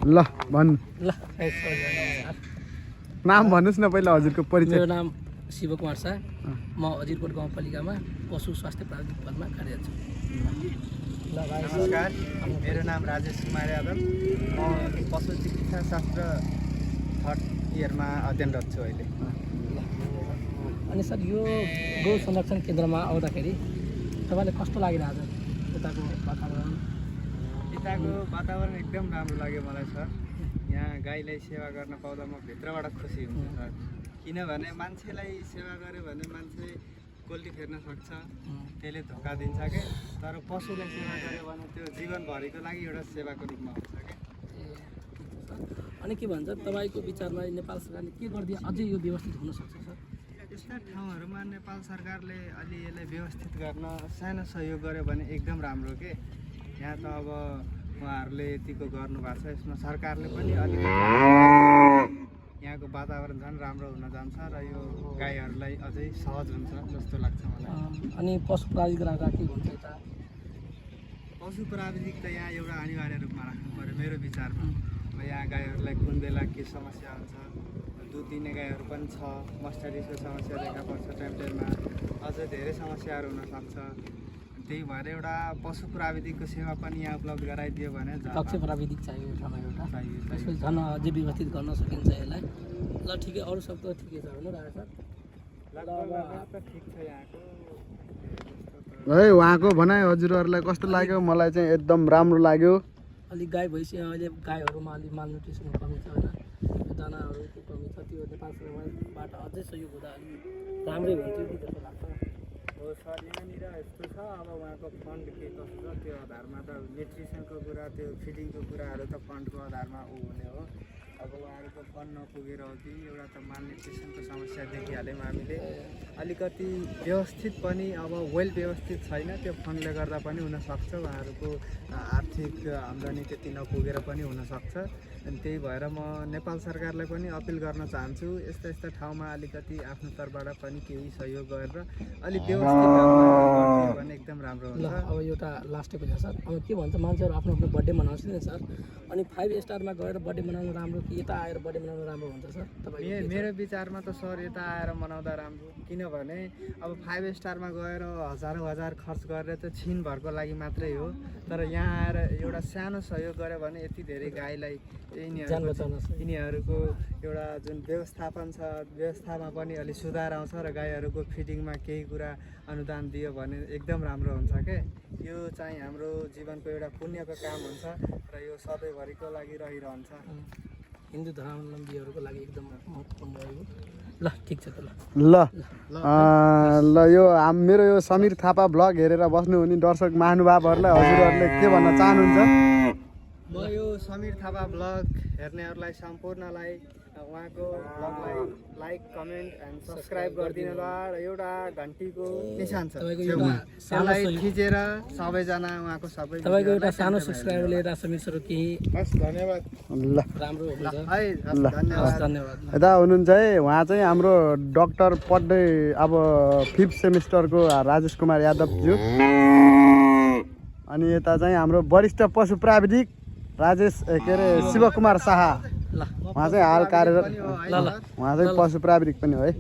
ल भन्नु ल नाम भन्नुहोस् न पहिला हजुरको परिचय। मेरो नाम शिवकुमार शाह, म अजिरकोट गाउँपालिकामा पशु स्वास्थ्य प्राविधिक पदमा कार्यरत छु। नमस्कार, मेरो नाम राजेश कुमार यादव, म पशु चिकित्सा शास्त्र 3rd इयरमा अध्ययनरत छु अहिले। अनि सर यो गौ संरक्षण केन्द्रमा आउँदाखेरि तपाईँलाई कस्तो लाग्यो आज यताको वातावरण? यताको वातावरण एकदम राम्रो लाग्यो मलाई सर। यहाँ गाईलाई सेवा गर्न पाउँदा म भित्रबाट खुसी हुन्छु सर। किनभने मान्छेलाई सेवा गर्यो भने मान्छे कोल्टी फेर्न सक्छ, त्यसले धोका दिन्छ के। तर पशुलाई सेवा गर्यो भने त्यो जीवनभरिको लागि एउटा सेवाको रूपमा हुन्छ के। अनि के भन्छ तपाईँको विचारमा नेपाल सरकारले के गरिदिए अझै यो व्यवस्थित हुन सक्छ सर? यस्ता ठाउँहरूमा नेपाल सरकारले अलि यसलाई व्यवस्थित गर्न सानो सहयोग गर्यो भने एकदम राम्रो के। यहाँ त अब उहाँहरूले यतिको गर्नुभएको छ, यसमा सरकारले पनि अलिकति यहाँको वातावरण झन् राम्रो हुन जान्छ र यो गाईहरूलाई अझै सहज हुन्छ जस्तो लाग्छ मलाई। अनि पशु प्राविधिक राख्दा के हुन्छ यता? पशु प्राविधिक त यहाँ एउटा अनिवार्य रूपमा राख्नु पऱ्यो मेरो विचारमा। अब यहाँ गाईहरूलाई कुन बेला के समस्या हुन्छ, दुध दिने गाईहरू पनि छ, मस्टरिसको समस्या देखा पर्छ टाइम टाइममा, अझ धेरै समस्याहरू हुनसक्छ। त्यही भएर एउटा पशु प्राविधिकको सेवा पनि यहाँ उपलब्ध गराइदियो भने दक्ष प्राविधिक चाहियो ठाउँमा एउटा, चाहियो। त्यसपछि झन् अझै व्यवस्थित गर्न सकिन्छ यसलाई। ल ठिकै, अरू सब त ठिकै छ होइन राजा सर? लगभग ठिक छ यहाँको। है उहाँको भनाइ हजुरहरूलाई कस्तो लाग्यो? मलाई चाहिँ एकदम राम्रो लाग्यो। अलिक गाई भैँसी अहिले गाईहरूमा अलिक मालन्युट्रिसनको कमी छ होइन, दानाहरूको कमी छ, त्यो नेपाल सरकारबाट अझै सहयोग हुँदा अलिक राम्रै हुन्थ्यो कि जस्तो लाग्छ। हो सर, यहाँनिर यस्तो छ, अब उहाँको फन्ड के कसो छ त्यो आधारमा त न्युट्रिसनको कुरा, त्यो फिडिङको कुराहरू त फन्डको आधारमा हुने हो। अब उहाँहरूको फन्ड नपुगेर हो कि एउटा त माल न्युट्रिसनको समस्या देखिहाल्यौँ हामीले। अलिकति व्यवस्थित पनि अब वेल व्यवस्थित छैन, त्यो फन्डले गर्दा पनि हुनसक्छ। उहाँहरूको आर्थिक आम्दानी त्यति नपुगेर पनि हुनसक्छ। अनि त्यही भएर म नेपाल सरकारलाई पनि अपिल गर्न चाहन्छु, यस्ता यस्ता ठाउँमा अलिकति आफ्नो तर्फबाट पनि केही सहयोग गरेर अलिक व्यवस्थित गरिदियो भने एकदम राम्रो ल हुन्छ। अब एउटा लास्टै कुरा सर, अब के भन्छ मान्छेहरू आफ्नो आफ्नो बर्थडे मनाउँछ नि सर, अनि 5 स्टारमा गएर बर्थडे मनाउनु राम्रो कि यता आएर बर्थडे मनाउनु राम्रो हुन्छ सर तपाईँ? मेरो विचारमा त सर यता आएर मनाउँदा राम्रो, किनभने अब 5 स्टारमा गएर हजारौँ हजार खर्च गरेर त छिनभरको लागि मात्रै हो। तर यहाँ आएर एउटा सानो सहयोग गऱ्यो भने यति धेरै गाईलाई यिनीहरूको एउटा जुन व्यवस्थापन छ, व्यवस्थामा पनि अलिक सुधार आउँछ र गाईहरूको फिडिङमा केही कुरा अनुदान दियो भने एकदम राम्रो हुन्छ क्या। यो चाहिँ हाम्रो जीवनको एउटा पुण्यको काम हुन्छ र यो सधैँभरिको लागि रहिरहन्छ। हिन्दू धर्मावलम्बीहरूको लागि एकदम महत्त्वपूर्ण हो। ल ठिक छ त ल यो मेरो यो समीर थापा ब्लग हेरेर बस्नुहुने दर्शक महानुभावहरूलाई हजुरहरूले के भन्न चाहनुहुन्छ? म यो समीर थापा ब्लग हेर्नेहरूलाई सम्पूर्णलाई उहाँको ब्लगलाई लाइक, कमेन्ट एन्ड सब्सक्राइब गरिदिनु होला र एउटा घन्टीको निशान छ त्यसलाई थिचेर सबैजना उहाँको सबै तपाईँको एउटा सानो सब्सक्राइबरले यता समीर सर केही धन्यवाद। ल राम्रो हुन्छ है, धन्यवाद। धन्यवाद। यता हुनुहुन्छ है उहाँ चाहिँ हाम्रो डक्टर पढ्दै अब 5th सेमिस्टरको राजेश कुमार यादवज्यू। अनि यता चाहिँ हाम्रो वरिष्ठ पशु प्राविधिक राजेश के अरे शिवकुमार शाह, ल उहाँ चाहिँ हाल कार्यरत, ल उहाँ चाहिँ पशु प्राविधिक पनि हो है।